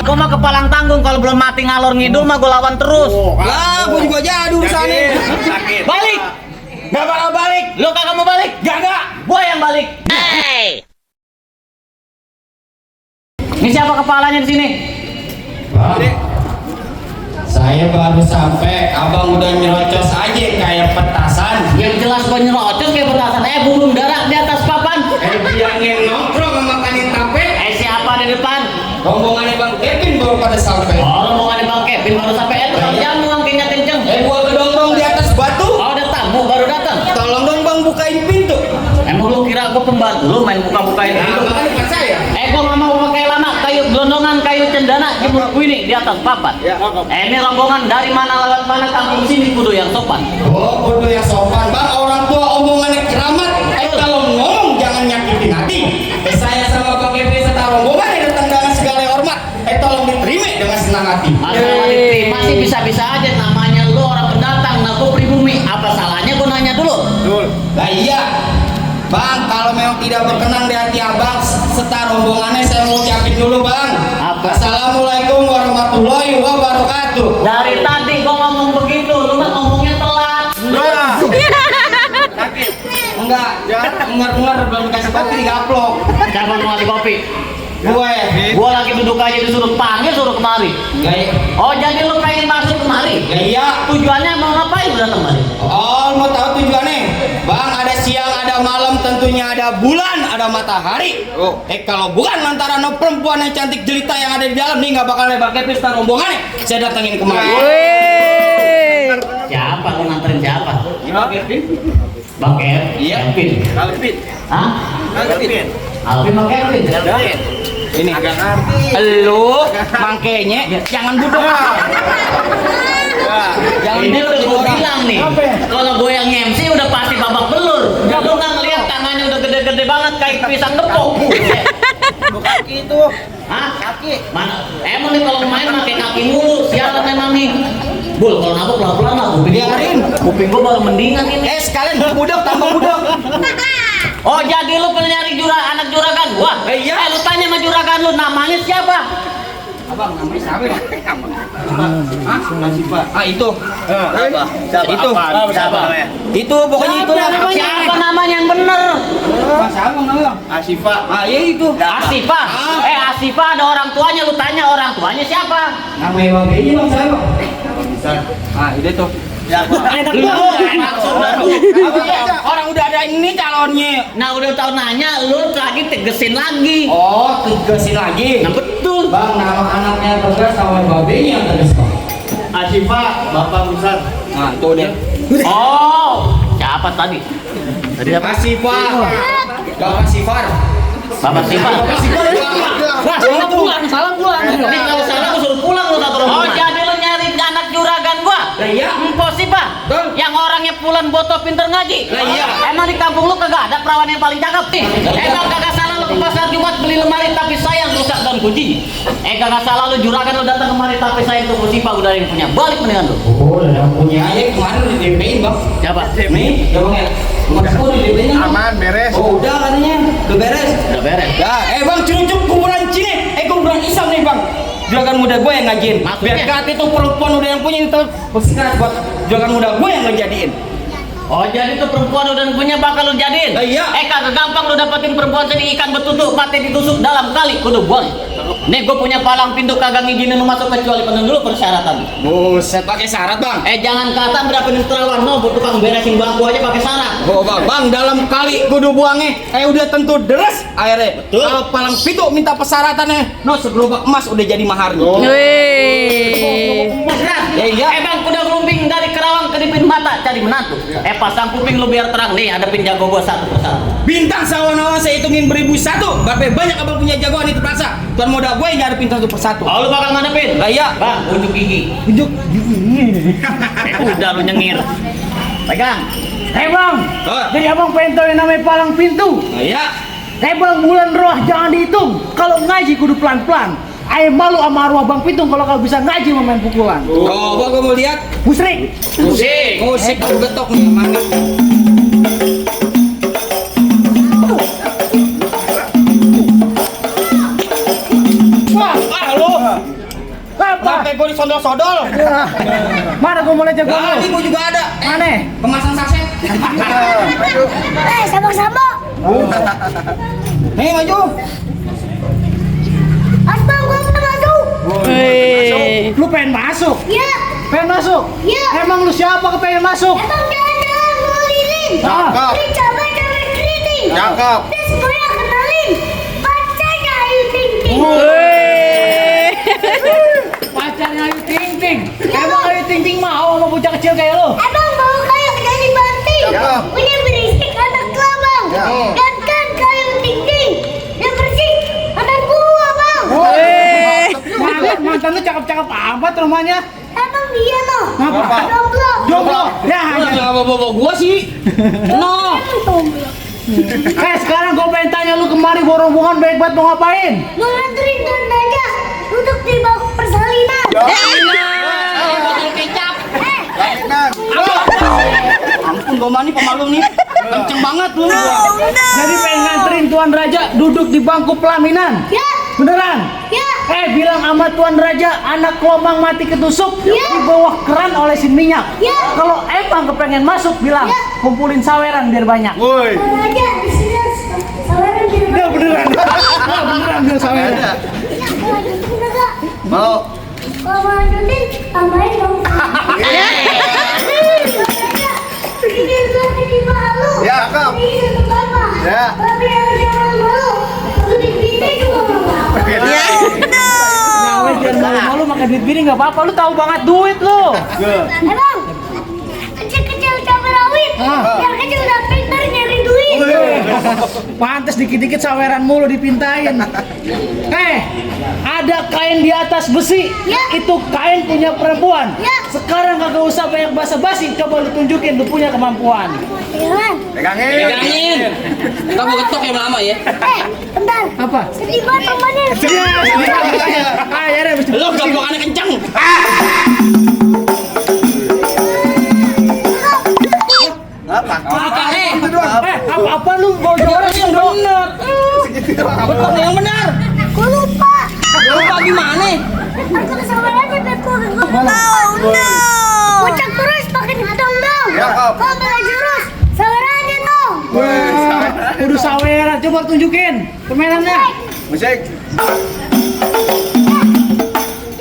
Gua mah kepalang tanggung, kalau belum mati ngalor ngidul mah gua lawan terus. Lah, gua juga jadi urusannya. Sakit. Balik. Gak bakal balik. Lu kagak mau balik? Gak. Gua yang balik. Ini siapa kepalanya di sini? Bang, saya baru sampai, abang udah nyerocos aja kayak petasan. Yang jelas gua nyerocos kayak petasan. Burung dara di atas papan. Yang nongkrong makanin tape. Siapa di depan? Rombongannya Bang Kevin baru pada sampai. Oh, rombongan Bang Kevin baru sampai. Jangan ngangkingnya kenceng. Gua gedong-dong di atas batu. Oh, ada tamu baru datang. Tolong dong Bang bukain pintu. Emang lu kira gua pembantu lu main buka-bukain pintu? Makanya depan saya. Gua nggak mau pakai lama kayu gelondongan, kayu cendana, jemur kuini di atas papan. Ini rombongan dari mana lewat mana kampung sini kudu yang sopan. Oh, kudu yang sopan Bang. Orang tua omongannya keramat. Kalau ngomong jangan nyakitin hati. Saya sama Bang Kevin serta rombongan yang datang dengan segala hormat. Tolong diterima dengan senang hati. Masalah diterima sih bisa-bisa aja, namanya lu orang pendatang, nah gua pribumi. Apa salahnya gua nanya dulu? Nah iya Bang, kalau memang tidak berkenan di hati abang serta rombongannya, saya mau ucapin dulu Bang. Apa? Assalamualaikum warahmatullahi wabarakatuh. Dari tadi gua ngomong begitu, lu kan ngomongnya telat. Enggak, engar belum dikasih kopi digaplok. Siapa mau ngasih kopi? Gue. Gua lagi duduk aja disuruh panggil, suruh kemari. Oh, jadi lu pengen masuk kemari? Ya iya. Tujuannya mau ngapain lu datang kemari? Oh, mau tahu tujuannya? Bang, ada siang, ada malam, tentunya ada bulan, ada matahari. Kalau bukan lantaran perempuan yang cantik jelita yang ada di dalam nih, nggak bakal pakai pesta rombongannya. Saya datangin kemari. Siapa lu nganterin siapa? Bang Kevin. Bang Kevin? Iya. Kevin. Alvin. Hah? Alvin. Alvin Bang Kevin? Alvin. Ini Agak ngerti. lu mangkenya jangan duduk. Jangan Ini duduk udah jadi gue orang. bilang nih, kalau gue yang MC udah pasti babak belur. Lu nggak ngeliat tangannya udah gede-gede banget kayak pisang gepok. Kaki itu. Hah? Kaki? Mana? Emang nih kalau main pakai kaki mulu, sialan memang nih. Bul, kalau nabok pelan-pelan lah, kuping Biarin. kuping gue baru mendingan ini. Sekalian budak tambah budak. Oh, jadi lu pengen nyari anak juragan gua? Iya. Lu tanya sama juragan lu, namanya siapa? Abang namanya siapa? Siapa? Itu. Apa? Siapa? Itu. Apa? Siapa namanya? Itu pokoknya itu lah. Siapa namanya yang bener? Siapa namanya? Asifa. Iya itu. Asifah. Asifah ada orang tuanya, lu tanya orang tuanya siapa? Namanya Bang Benny Bang saya Bang. Itu tuh. Enak Lu enak sudah lu. orang udah ada ini calonnya. Nah udah tahu nanya, lu lagi tegesin lagi. Oh, tegasin lagi. Nah betul. Bang, nama anaknya tegas sama babenya yang tegas Bang. Asifa, Bapak Besar. Nah, itu dia. Oh, siapa tadi? Tadi apa? Asifar. Bapak Sifar. Bapak Sifar. Wah, salah pulang. Ini kalau salah aku suruh pulang lu satu rombongan. Oh, jadi lu nyari anak juragan gua? Lah iya. Impossible. Betul. Yang orangnya pulan boto pinter ngaji. Lah iya. Emang di kampung lu kagak ada perawan yang paling cakep nih? Emang kagak salah lu ke pasar Jumat beli lemari tapi sayang rusak daun kuncinya. Kagak salah lu juragan lu datang kemari tapi sayang tuh musibah udah yang punya. Balik mendingan lu. Oh, udah punya aja kemarin udah DP-in Bang. Siapa? Nih, ya Bang ya. Udah DP-in. Aman, beres. Oh, udah katanya. Udah beres. Udah beres. Ya, Bang, cucuk kuburan Cine. Kuburan Isam nih Bang. Juragan muda gue yang ngajin. Maksudnya? Biar kata itu perempuan udah yang punya itu bersekeras buat juragan muda gue yang ngejadiin. Oh jadi tuh perempuan udah punya bakal lu jadiin? Lah iya. Kagak gampang lu dapetin perempuan sini ikan betutuk mati ditusuk dalam kali kudu buang. Nih gue punya palang pintu kagak ngizinin lu masuk kecuali penuh dulu persyaratan. Buset, pakai syarat Bang. Jangan kata berapa nih terawat no tukang beresin bangku aja pakai syarat. Oh bang, dalam kali kudu buangnya, udah tentu deres airnya. Betul. Kalau palang pintu minta persyaratannya, no segerobak emas udah jadi maharnya. Ya iya. Bang kuda gelumping dari Kerawang ke Dipin Mata cari menantu. Pasang kuping lu biar terang nih hadapin jago gua satu persatu. Bintang sawan-sawan saya hitungin 1001. Berapa banyak abang punya jagoan itu terasa. Tuan modal gue yang ngadepin satu persatu. Oh lu bakal ngadepin? Lah iya. Bang unjuk gigi. Unjuk. Udah lu nyengir. Pegang. Bang, jadi abang pengen tahu yang namanya palang pintu. Lah iya. Bang, bulan roh jangan dihitung. Kalau ngaji kudu pelan-pelan. Ayo malu sama arwah Bang Pitung kalau kau bisa ngaji main pukulan. Oh, gua mau lihat. Musrik. Musik aku getok nih, mana? Wah, Lu sodol. Mana gua mulai jago Nah, ini lu? gua juga ada. Mana? Kemasan saset. Sama-sama. Nih maju. Asbang gua mau masuk. Lu pengen masuk? Ya, Pengen masuk? Iya. Emang lu siapa kepengen masuk? emang jalan-jalan mau lilin. Ah. Ini cabai keriting. Cakep. Terus semuanya kenalin. Pacarnya Ayu Ting Ting. Pacarnya Ayu Ting Ting. Emang Ayu Ting Ting mau sama bocah kecil kayak lu? Emang mau kayak jadi banting. Cakep. Punya berisik anak kelabang. Dan kan kayak Ting Ting. Yang bersih anak gua bang. Mantan lu cakep-cakep amat rumahnya. Emang dia no. Apa? Jomblo. Jomblo. Ya, Lu hanya. jangan bawa gua sih. No. Emang jomblo. Sekarang gue pengen tanya lu kemari bawa rombongan baik banget mau ngapain? Mau nganterin Don aja duduk di bangku persalinan. Botol kecap. Laminan. Ampun, gua mah nih pemalu nih. Kenceng banget lu. Jadi pengen nganterin Tuan Raja duduk di bangku pelaminan. Ya, Beneran? ya. Bilang sama Tuan Raja anak lomang mati ketusuk Ya. di bawah keran olesin minyak. Ya. Kalau emang kepengen masuk bilang Ya. kumpulin saweran biar banyak. Woi. Kalau aja di sini saweran di Ya beneran. Beneran biar saweran. Ya, kalau lanjutin enggak? Mau. Kalau mau lanjutin, tambahin dong. Begini gua jadi malu. Ya, Kak. Ini satu apa? Ya. Tapi yang jangan malu. Jadi bini juga malu. Ngawe jangan malu-malu makan duit bini nggak apa-apa. Lu tahu banget duit lu. Emang kecil-kecil cabai rawit. Ah. Yang kecil udah pintar nyari duit. Pantes dikit-dikit saweran mulu dipintain. Ada kain di atas besi. Ya. Itu kain punya perempuan. Ya. Sekarang kagak usah banyak basa-basi. Coba lu tunjukin lu punya kemampuan. Jangan. Pegangin. Pegangin. Entar gua ketok yang lama ya. Bentar. Apa? Sedih banget temannya. Ya deh, mesti Lu gablokannya kenceng. Apa? apa lu bawa juara yang bener? Betul yang benar. Gue lupa. Lupa gimana? Aku kesabarannya beko. Oh no. Puncak terus pakai hitam dong. Ya, Kak. Kau bela jurus. Sabarannya dong. Udah saweran, coba tunjukin permainannya. Musik.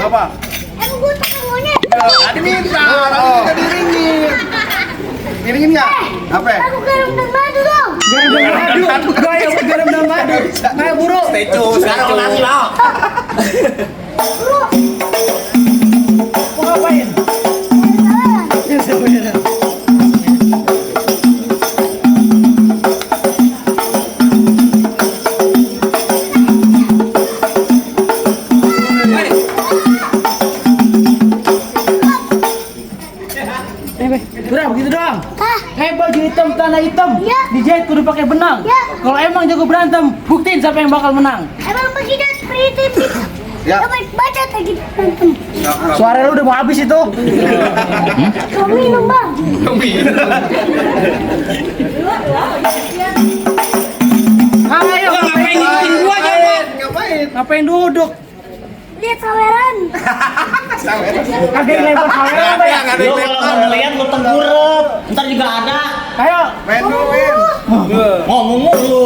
Apa? Emang gue tukang monyet. Tadi minta, tadi minta diringin. Diringin nggak? Apa? Aku garam dan madu dong. Garam dan madu, gaya garam dan madu. Ayo buru. Sekarang nasi mau. Bro. Mau ngapain? Ya saweran. Udah begitu doang. Kah? Baju hitam tanah hitam. Ya. Dijahit kudu pakai benang. Ya. Kalau emang jago berantem, buktiin siapa yang bakal menang. Emang begitu prinsip. Ya. Coba baca lagi berantem. Suara lu udah mau habis itu. Kamu minum bang. Ayo, Ngapain ngikutin gua coba? Ngapain? ngapain duduk? Lihat saweran. Kagak lempar saweran, Bay. Lu kalau mau ngeliat lu tengkurep, ntar juga ada. Ayo. Main dulu, Win. Ngomong mulu.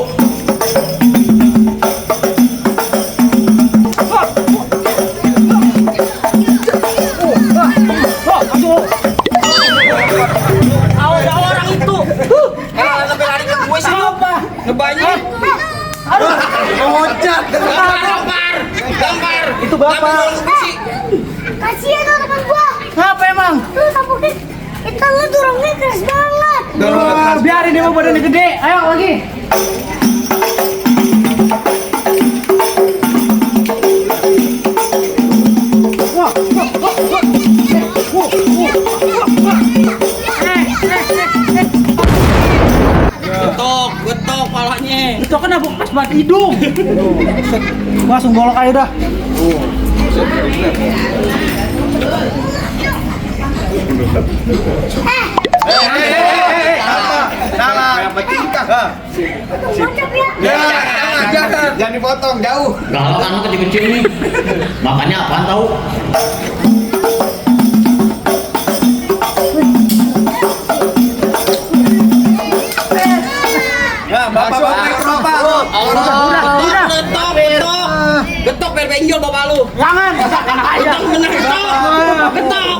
Ada orang itu. Lebih lari ke gue sih. Apa? Ngebanyak. Loncat. Gampar. Itu bapak. Kasihan tuh teman gua. Ngapa emang? Lu tampuknya itu lu dorongnya keras banget. Wah, biarin dia mau badannya gede. Ayo lagi. Wah, wah, wah, wah. Getok palanya. Itu kan aku pas banget hidung. Langsung golok aja udah. Apa? Salah. Yang penting kah? Bocap ya. Ya, jangan. Jangan dipotong, jauh. Galak anak kecil-kecil nih. Makanya apaan tahu? Getok biar benjol bapak lu. Jangan, enak aja. Getok.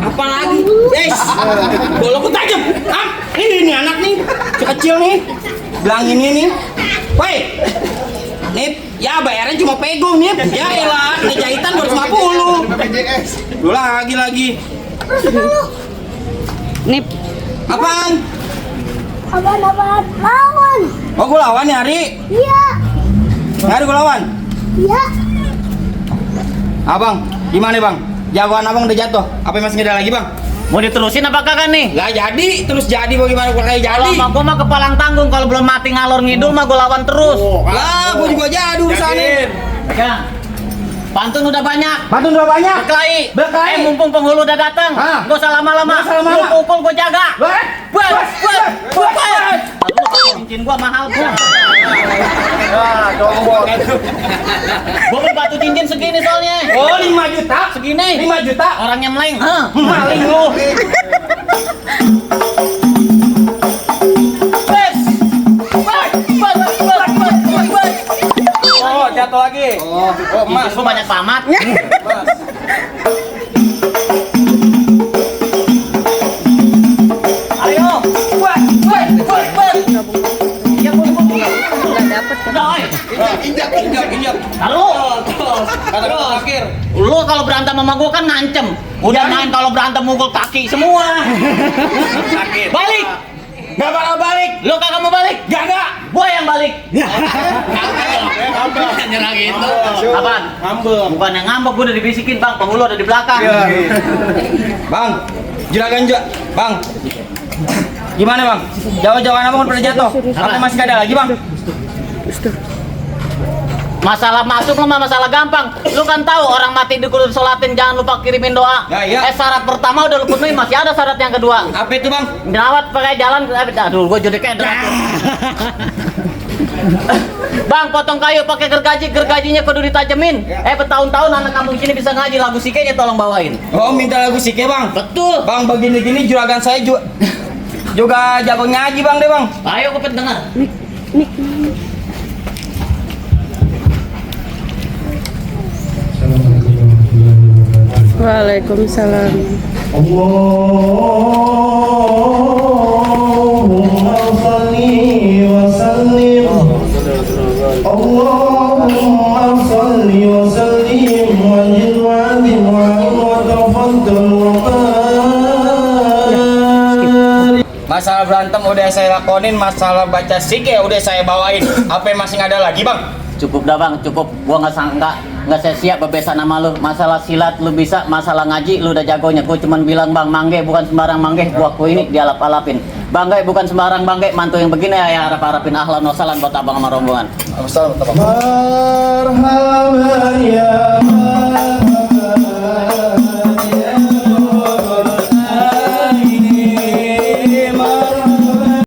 Apa lagi? Wes. Bola ku tajam. Ini nih anak nih. Kecil nih. Bilang ini nih. Woi. Nih, ya bayarnya cuma pegong nih. Ya elah, nih jahitan 250. BPJS. Dulu lagi. Nip, Apaan? Abang lawan. Oh, gua lawan nih Hari. Iya. Hari gua lawan. Iya. Abang, gimana bang? Jagoan abang udah jatuh. Apa masih ada lagi bang? Mau diterusin apa kagak nih? Lah jadi, terus jadi bagaimana gua kayak Kalau jadi? sama gua mah kepalang tanggung, kalau belum mati ngalor ngidul mah gua lawan terus. Lah, gua juga jadi urusannya. Ya. Pantun udah banyak. Pantun udah banyak. Berkelahi. Mumpung penghulu udah datang. Ah. Gak usah lama-lama. Nggak usah lama-lama. Lu pukul gua jaga. Buat. Lu pakai cincin gua mahal gua. Gua beli batu cincin segini soalnya. Oh, 5 juta. Segini. 5 juta. Orangnya meleng. Hah. Maling lu. Bes. Bes. Oh, jatuh lagi. Oh, Mas, gua banyak pamat. Ayo. Buat. Ya, nggak dapet kan? Udah, oi. injak. Lalu. Kata terakhir. Lu kalau berantem sama gua kan ngancem. Udah main kalau berantem mukul kaki semua. Sakit. Balik. Gak bakal balik. Lu kagak mau balik? Gak. Gua yang balik. Nyerang itu. Apaan? Ngambek. Bukan yang ngambek, gua udah dibisikin, Bang. Penghulu ada di belakang. Bang, juragan juga. Bang. Gimana bang? Jawa-jawaan abang udah jatuh. Apa masih ada lagi bang? Masalah masuk lu mah masalah gampang. Lu kan tahu orang mati di kudu sholatin, jangan lupa kirimin doa. Ya, iya. Syarat pertama udah lu penuhi, masih ada syarat yang kedua. Apa itu bang? Jerawat pakai jalan, aduh gua jadi kayak jerawat. Bang, potong kayu pakai gergajinya kudu ditajemin. Bertahun-tahun anak kampung sini bisa ngaji, lagu sikenya tolong bawain. Oh minta lagu sike bang. Betul. Bang begini-gini juragan saya juga jago nyaji bang deh bang. Ayo kupet dengar. Waalaikumsalam. Allahumma salli wa sallim. Allahumma salli wa sallim wa jil wa adil wa tafaddal wa barik. Masalah berantem udah saya lakonin, masalah baca sike udah saya bawain. Apa yang masih ada lagi bang? Cukup dah bang, cukup. Gua nggak saya siap bebesan sama lu. Masalah silat lu bisa, masalah ngaji lu udah jagonya. Gua cuman bilang bang, mangge bukan sembarang mangge. Buahku ini dialap-alapin. Banggai bukan sembarang banggai. Mantu yang begini ya harap-harapin ahlan wasalan buat abang sama rombongan. Marhaban ya